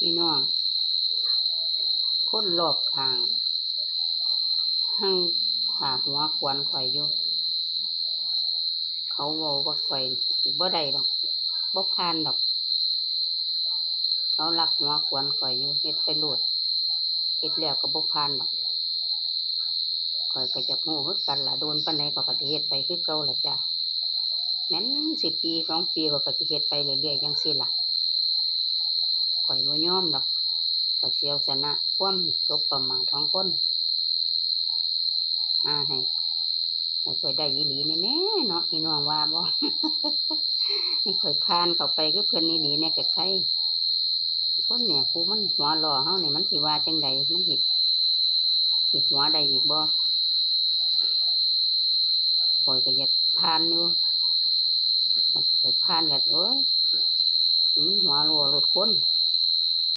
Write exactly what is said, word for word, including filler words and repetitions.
พี่น้อง คนรอบข้าง หั่งผ่าหัวขวนข้อยอยู่ เขาเว้าว่าข้อยสิบ่ได้ดอก บ่ผ่านดอก เขาลักหัวขวนข้อยอยู่ เฮ็ดไปโลด เฮ็ดแล้วก็บ่ผ่านดอก ข้อยก็อยากรู้คือกันล่ะ โดนปานใดข้อยก็สิเฮ็ดไปคือเก่าล่ะจ้า แม่นสิปีสองปีข้อยก็สิเฮ็ดไปเรื่อยๆจั่งซี้ล่ะ ข้อยบ่ยอมดอก ข้อยสิเอาชนะความสบประมาทของคน หาให้ ให้ข้อยได้อีหลีแหน่เนาะ พี่น้องว่าบ่ ให้ข้อยผ่านเข้าไปคือเพิ่นอีหลีแหน่ก็ไค คนเนี่ย ผู้มันหัวล้อเฮานี่ มันสิว่าจั่งใด มันสิ สิหัวได้อีกบ่ ข้อยก็อยากผ่านอยู่ ข้อยผ่านก็ โอ๊ย มันหัวล้อรถคน